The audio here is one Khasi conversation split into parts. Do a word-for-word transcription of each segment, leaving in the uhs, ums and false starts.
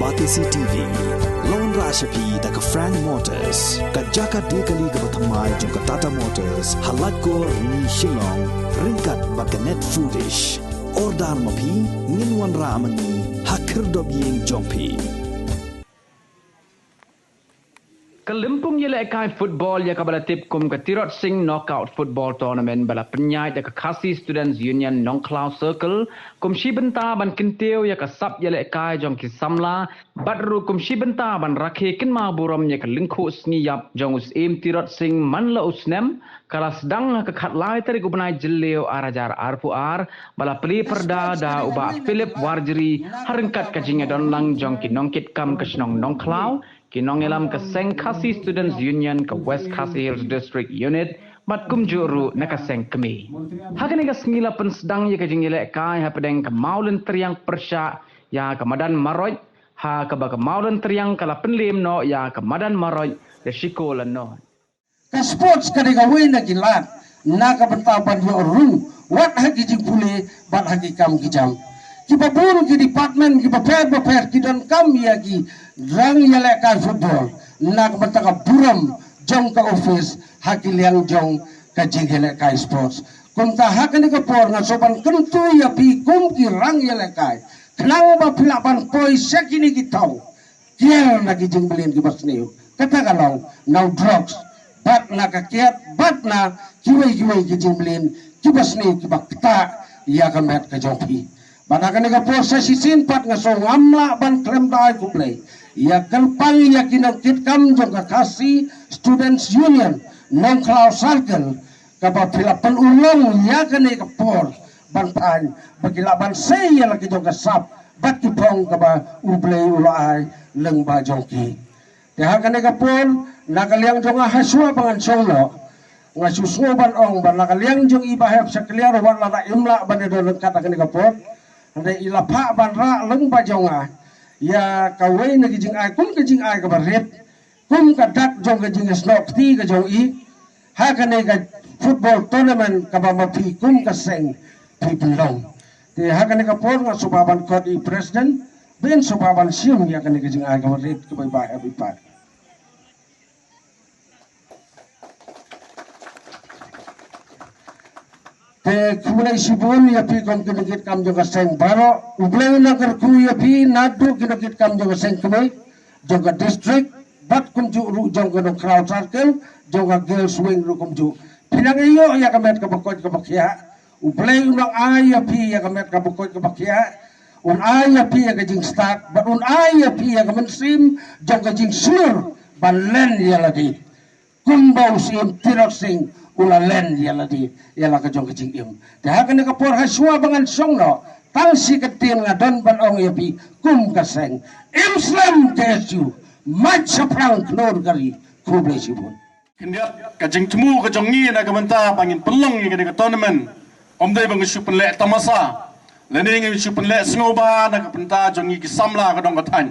Batesi T V, la wanrah sha phi da ka Frank Motors, ka jaka die kali kaba thymmai jong ka Tata Motors, ha Laitkor, Rni, Shillong, ryngkat bad ka Net Foodish. Order ma phi, ngin wanrah mynne ha khyrdop ïing jong phi. Ka lympung ïalehkai football ïa kaba la tip kum ka Tirot Sing Knockout Football Tournament ba la pynïaid da ka Khasi Students Union Nongkhlaw Circle, kum shi bynta ban kyntiew ïa ka sap ïalehkai jong ki samla, bad ruh kum shi bynta ban rakhe kynmaw burom ïa ka lyngkhuh sngi ïap jong u Syiem Tirot Sing man la u snem, ka la sdang ha ka khatlai tarik u bnai Jylliew ar hajar arphew ar, ba la plie pyrda da u Bah Philip Warjri, ha ryngkat ka jingïadonlang jong ki nongkitkam ka shnong Nongkhlaw, ki nongïalam ka seng Khasi Students Union ka West Khasi Hills District Unit, bad kumjuh ruh na ka seng kmie. Ha kane ka sngi la pynsdang ïa ka jingïalehkai hapdeng ka mawlynntriang pyrshah ïa ka madan Marot, ha kaba ka mawlynntriang ka la pynliem noh ïa ka madan Marot da shi kol la noh. Ka sports ka dei kawei na ki lad na ka bynta ban ïoh rung wat ha ki jingpule bad ha ki kam ki jam. Kiba bun ki department kiba pher ba pher ki donkam ïa ki rang ïalehkai football na ka bynta ka burom jong ka office ha ki liang jong ka jingïalehkai sports. Kumta ha kane ka por nga sngewbha ban kyntu ïa phi kum ki rang ïalehkai, khnang ba phi lah ban poi sha kine ki thaw kiar na ki jingmlien kiba sniew. Kata ka long na u drugs bad na ka kiad bad na kiwei kiwei ki jingmlien kiba sniew kiba ktah ïa ka met ka jong phi. Bad ha kane ka por sa shisien pat nga sngew ngam lah ban khlem da ai khublei ïa kyrpang ïa ki nongkitkam jong ka Khasi Students Union Nongkhlaw Circle, kaba phi la pynurlong ïa kane ka por ban thaiñ ba ki lah ban sei ïa la ki jong ka sap bad ki phong kaba U Blei u la ai lyngba jong ki. Te ha kane ka por na ka liang jong nga ha shuwa ba ngan shong noh, nga shu sngew ban ong ba na ka liang jong i Bah Hep Shakliar wat lada im lah ban ïadon ryngkat ha kane ka por, hynrei i la phah ban rah lyngba jong nga ïa kawei na ki jingai kum ka jingai kaba rit, kum ka dak jong ka jingïasnoh kti ka jong i ha kane ka football tournament kaba ma phi kum ka seng phi pynlong. Te ha kane ka por nga sngewbha ban khot ïa i president ba in sngewbha ban shim ïa kane ka jingai kaba rit kaba i Bah Hep i phah. Te khublei shibun ïa phi kum ki nongkitkam jong ka seng baroh. U Blei un nang kyrkhu ïa phi naduh ki nongkitkam jong ka seng kmie, jong ka district, bad kumjuh ruh jong ka Nongkhlaw Circle, jong ka Girls Wing ruh kumjuh. Phi nang ïoh ïa ka met kaba koit kaba khiah. U Blei un nang ai ïa phi ïa ka met kaba koit kaba khiah. Un ai ïa phi ïa ka jingstad bad un ai ïa phi ïa ka mynsiem jong ka jingshlur ban len ïa lade. Kumba u Syiem Tirot Sing u la len ïa lade ïa la ka jong ka jingim. Te ha kane ka por ha shuwa ba ngan shong noh, tang shi kyntien nga don ban ong ïa phi kum ka seng: Im slem K S U, mait shaphrang khnur ka ri. Khublei shibun. Khyndiat, ka jingthmu ka jong ngi na ka bynta ba ngin pynlong ïa kane ka tournament, ym dei ba ngi shu pynleh tamasa lane ngi shu pynleh sngewbha na ka bynta jong ngi ki samla ka dong ka thaiñ.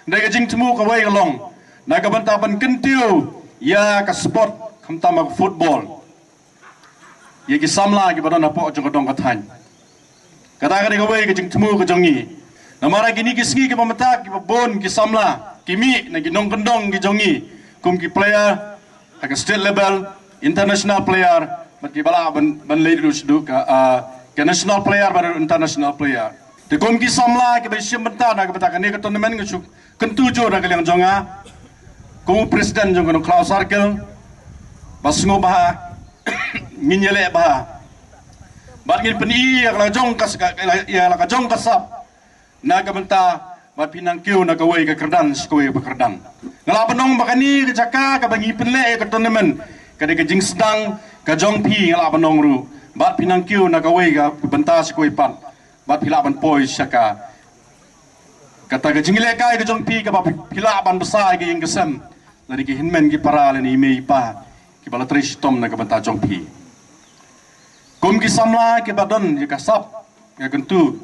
Hynrei ka jingthmu kawei ka long na ka bynta ban kyntiew ïa ka sport, khamtam ka football, ïa ki samla kiba don hapoh jong ka dong ka thaiñ. Kata ka dei kawei ka jingthmu ka jong ngi. Namar ha kine ki sngi kiba mynta kiba bun ki samla ki mih na ki nongkyndong ki jong ngi kum ki player ha ka state level, international player, bad kiba lah ban, ban leit ruh shaduh ka, ah, ka national player bad international player. Te kum ki samla kiba shim bynta na ka bynta kane ka tournament, nga shu kyntu jur na ka liang jong nga kum u president jong ka Nongkhlaw Circle ba sngewbha ngin ïaleh bha bad ngin pyni ïa la ka jong ka, ïa la ka jong ka sap na ka bynta ba phin nang kiew na kawei ka kyrdan sha kawei ka kyrdan. Nga lah ban ong ba kane ka jaka kaba ngi pynleh ïa ka tournament ka dei ka jingsdang ka jong phi, nga lah ban ong ruh, ba phin nang kiew na kawei ka bynta sha kawei pat. Bad phi lah ban poi sha ka, kata ka jingïalehkai ka jong phi kaba phi lah ban bsa ïa ka ïing ka sem lane ki hynmen ki para lane i mei i pa kiba la trei shitom na ka bynta jong phi. Kum ki samla kiba don ïa ka sap, nga kyntu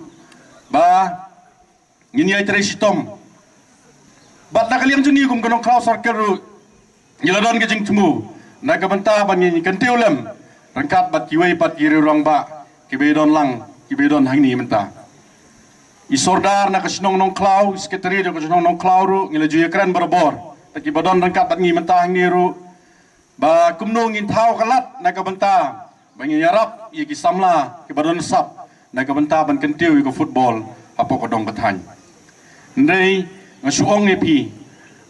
ba ngin ïai trei shitom. Bad na ka liang jong ngi kum ka Nongkhlaw Circle ruh ngi la don ka jingthmu na ka bynta ba ngin kyntiew lem ryngkat bad kiwei pat ki riew rangbah kiba ïadon lang, kiba ïadon hangne mynta. I Sordar na ka shnong Nongkhlaw, i Secretary jong ka shnong Nongkhlaw ruh, ngi la ju ïakren barabor. Te kiba don ryngkat bad ngi mynta hangne ruh, ba kumno ngin thaw ka lad na ka bynta ba ngin ïarap ïa ki samla kiba don sap na ka bynta ban kyntiew ïa ka football hapoh ka dong ka thaiñ. Hynrei nga shu ong ïa phi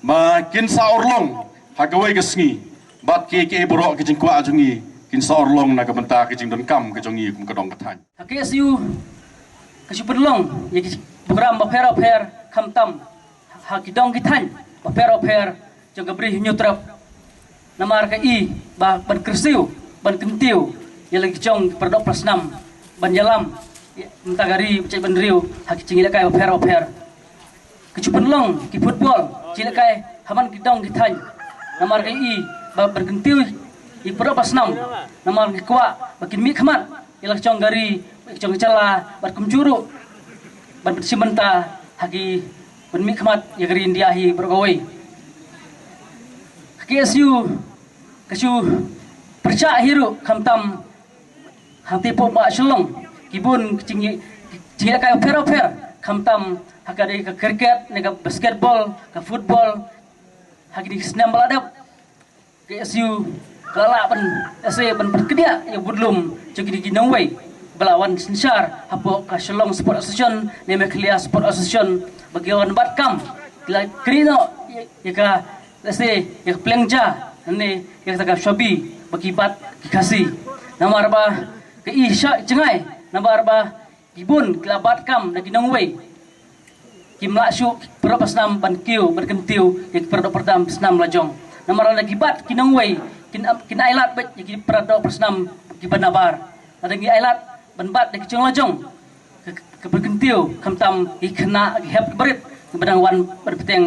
ba kin sa urlong ha kawei ka sngi, bad kiei kiei baroh ki jingkwah jong ngi kin sa urlong na ka bynta ki jingdonkam ka jong ngi kum ka dong ka thaiñ. Ha K S U ka shu pynlong ïa ki program bapher bapher, khamtam ha ki dong ki thaiñ bapher bapher jong ka Bri Hynñiewtrep. Namar ka i ba ban kyrsiew, ban kyntiew ïa la ki jong ki para doh para snam ban ïalam ïa mynta ka ri bad jaitbynriew ha ki jingïalehkai bapher bapher. Ki shu pynlong ki football, jingïalehkai ha man ki dong ki thaiñ. Namar ka i ba ban kyntiew ïa ki para doh para snam. Namar ki kwah ba kin mihkhmat ïa la ki jong ka ri, ïa la ki jong ka jylla, bad kumjuh ruh ban pynshim bynta ha ki, ban mihkhmat ïa ka ri India hi baroh kawei. Ka K S U ka shu pyrshah hi ruh, khamtam hangtei hapoh Bah Shillong ki bun ki jingï-, jingïalehkai bapher bapher, khamtam ha ka dei ka cricket ne ka basketball, ka football, ha kine ki snem ba la dep. Ka K S U ka la lah ban, ese ban pynkyndiah ïa u budlum jong kine ki nongwei ba la wan synshar hapoh ka Shillong Sport Association ne Meghalaya Sport Association, ba ki wan bat kam, ki la kynnoh ïa, ïa ka, ese ïa ka pliang ja ne ïa kata ka shabi ba ki bat ki Khasi. Namar ba ka i sha jngai, namar ba ki bun ki la bat kam na ki nongwei, kim lah shuh ki para doh para snam ban kiew ban kyntiew ïa ki para doh para snam la jong. Namar lada ki bat ki nongwei, kin, kin ailad beit ïa ki para doh para snam kiba nabar. Lada ngi ailad ban bat da ki jong la jong, ka, ka, ka ban kyntiew, khamtam ki khynnah ki hep ki barit kiba dang wan ban pateng,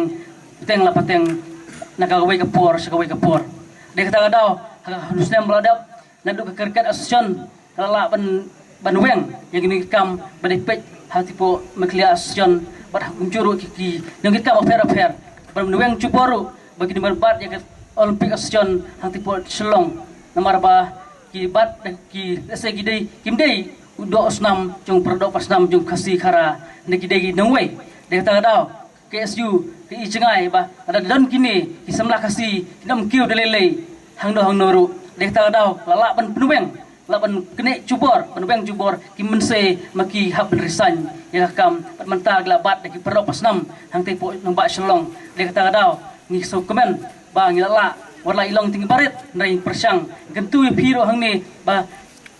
pateng la pateng na kawei ka por sha kawei ka por. Dei kata ka daw ha ka, ha u snem ba la dep, naduh ka Cricket Association ka la lah ban, ban weng ïa kine ki kam ba dei peit hangtei hapoh Meghalaya Association bad ha kumjuh ruh ki, ki nongkitkam bapher bapher, ban weng jubor ruh ba kin ïa ban bat ïa ka Olympic Association hangtei hapoh Shillong. Namar ba ki bat ki, ese ki dei, kim dei u doh u snam jong para doh para snam jong Khasi Khara, ne ki dei ki nongwei. Dei kata ka daw K S U ka i jngai ba lada don kine ki samla Khasi kin ym kiew da lei lei hangno hangno ruh. Dei kata ka daw la lah ban pynweng, la lah ban knieh jubor, ban weng jubor, ki mynsiem ma ki hap ban resign ïa ka kam. Bad mynta ki la bat da ki para doh para snam hangtei hapoh nongbah Shillong. Dei kata ka daw ngi sngewkmen ba ngi la lah, wat la i long tang i barit, hynrei pyrshang, kyntu ïa phi ruh hangne ba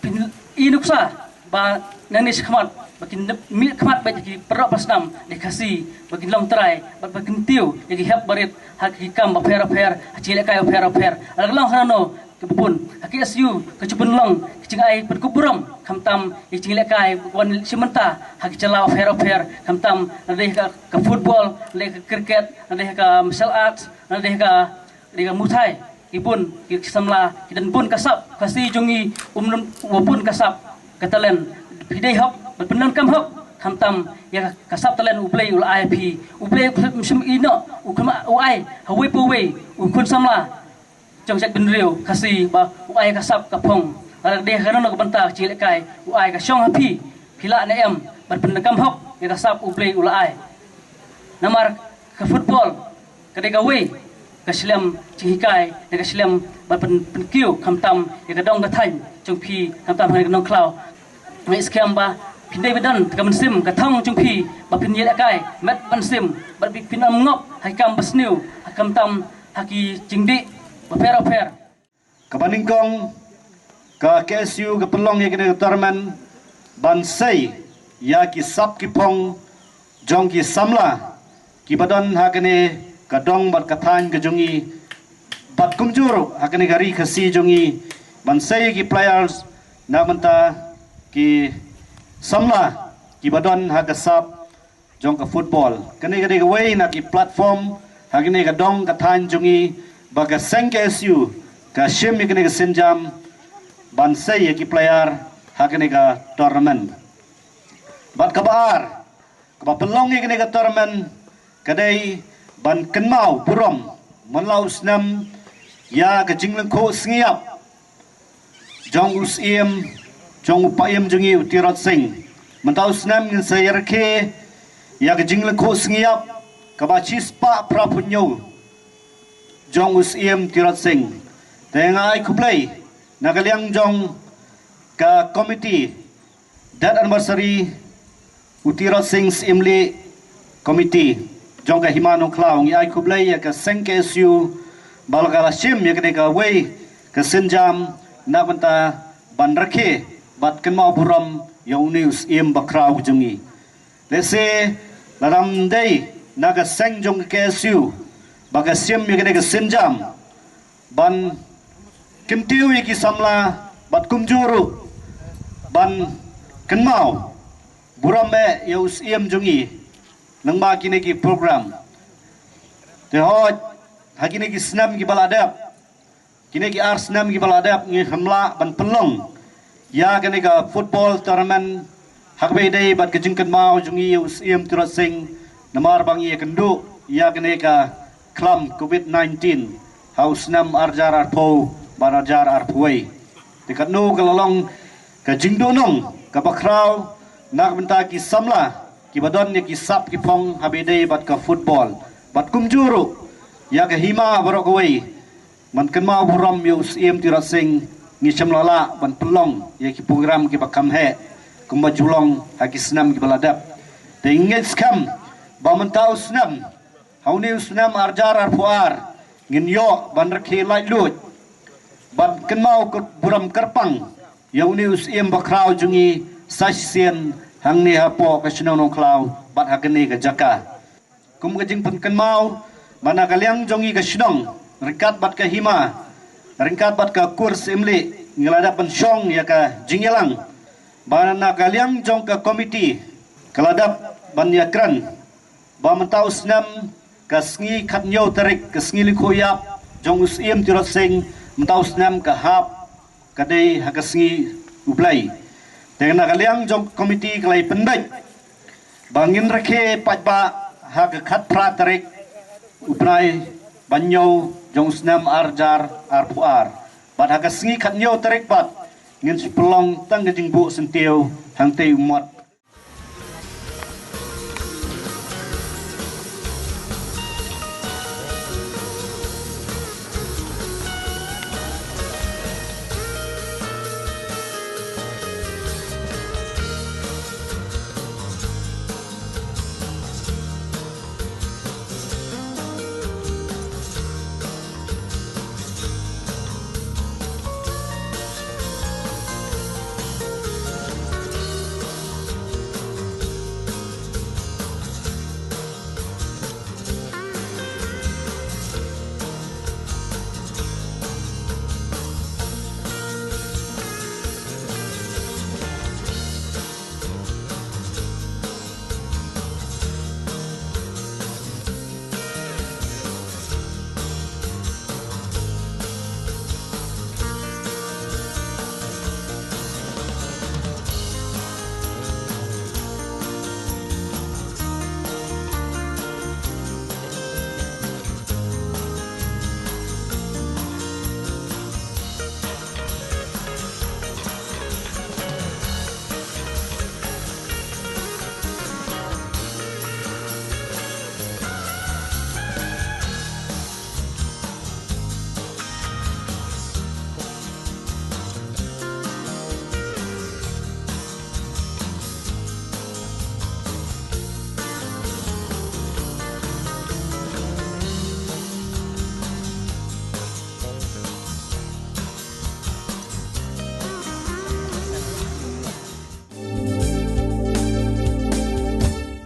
phin i nuksa ba nangne shakhmat ba kin mihkhmat beit ïa ki para doh para snam ne Khasi, ba kin long trai bad ba kin kyntiew ïa ki hep barit ha ki kam bapher bapher, ha ki jingïalehkai bapher bapher. Lada ka long hangno kaba bun, ha K S U ka shu pynlong ki jingai pynkup burom, khamtam ïa ki jingïalehkai ba wan shim bynta ha ki jylla bapher bapher, khamtam lada dei ka, ka football, lada dei ka cricket, lada dei ka martial arts, lada dei ka, lada dei ka Muay Thai. Ki bun ki samla ki don bun ka sap, Khasi jong ngi um don, wa bun ka sap, ka talent. Phi dei hok ban pyndonkam hok, khamtam ïa ka, ka sap talent U Blei u la ai phi. U Blei um shym ïehnoh, u kham, u ai ha uwei pa uwei u khun samla jong jaitbynriew Khasi ba u ai ka sap ka phong. Lada ka dei hangno ka bynta ka jingïalehkai, u ai ka shong ha phi, phi lah ne em ban pyndonkam hok ïa ka sap U Blei u la ai. Namar ka football ka dei kawei ka shlem jinghikai, ne ka shlem ban pyn, pynkiew khamtam ïa ka dong ka thaiñ jong phi, khamtam ha ka Nongkhlaw. Nga ngeit skhem ba phin dei ba don ka mynsiem ka thong jong phi ba phin ïalehkai met mynsiem, bad phin ym ngop ha ki kam basniew, ha khamtam ha ki jingdih bapher bapher. Kaba nyngkong, ka K S U ka pynlong ïa kane ka tournament ban sei ïa ki sap ki phong jong ki samla kiba don ha kane ka dong bad ka thaiñ ka jong ngi, bad kumjuh ruh ha kane ka ri Khasi jong ngi, ban sei ïa ki players na bynta ki samla kiba don ha ka sap jong ka football. Kane ka dei kawei na ki platform ha kane ka dong ka thaiñ jong ngi ba ka seng K S U ka shim ïa kane ka sienjam ban sei ïa ki player ha kane ka tournament. Bad kaba ar, kaba pynlong ïa kane ka tournament ka dei ban kynmaw burom man la u snem ïa ka jinglyngkhuh sngi ïap jong u Syiem, jong u Paiem jong ngi u Tirot Sing. Mynta u snem ngin sa ïarakhe ïa ka jinglehkhuh sngi ïap kaba shispah phraphew hynñiew jong u Syiem Tirot Sing. Te nga ai khublei na ka liang jong ka komiti death anniversary u Tirot Sing Syiem Lih, komiti jong ka Hima Nongkhlaw. Ngi ai khublei ïa ka seng K S U ba la ka la shim ïa kane kawei ka sienjam na ka bynta ban rakhe bad kynmaw burom ïa une u Syiem bakhraw jong ngi. Lehse lada ym dei na ka seng jong ka K S U ba ka shim ïa kane ka sienjam ban kyntiew ïa ki samla bad kumjuh ruh ban kynmaw burom eh ïa u Syiem jong ngi lyngba kine ki program. Te hooid, ha kine ki snem kiba la dep, kine ki ar snem kiba la dep, ngim lah ban pynlong ïa kane ka football tournament ha kaba ïadei bad ka jingkynmaw jong ngi ïa u Syiem Tirot Sing namar ba ngi ïakynduh ïa kane ka khlam covid nineteen ha u snem ar hajar arphew bad ar hajar arphew wei. Te katno ka la long ka jingduhnong kaba khraw na ka bynta ki samla kiba don ïa ki sap ki phong ha kaba ïadei bad ka football bad kumjuh ruh ïa ka hima baroh kawei ban kynmaw burom ïa u Syiem Tirot Sing. Ngi shym la lah ban pynlong ïa ki program kiba kham heh kumba ju long ha ki snem kiba la dep. Te ngi ngeit skhem ba mynta u snem, ha une u snem ar hajar arphew ar, ngin ïoh ban rakhe laitluid ban kynmaw burom kyrpang ïa une u Syiem bakhraw jong ngi sa shisien hangne hapoh ka shnong Nongkhlaw bad ha kane ka jaka. Kum ka jingpynkynmaw ba na ka liang jong ngi ka shnong ryngkat bad ka hima, ryngkat bad ka kur Syiem Lih, ngi la dep ban shong ïa ka jingïalang ba na ka liang jong ka komiti ka la dep ban ïakren ba mynta u snem ka sngi khathynñiew tarik, ka sngi lehkhuh ïap jong u Syiem Tirot Sing, mynta u snem ka hap ka dei ha ka sngi U Blei. Te na ka liang jong ka komiti ka la ïapynbeit ba ngin rakhe paidbah ha ka khatphra tarik u bnai ba hynñiew jong u snem ar hajar arphew ar. Bad ha ka sngi khathynñiew tarik pat ngin sa pynlong tang ka jingbuh syntiew hangtei u mot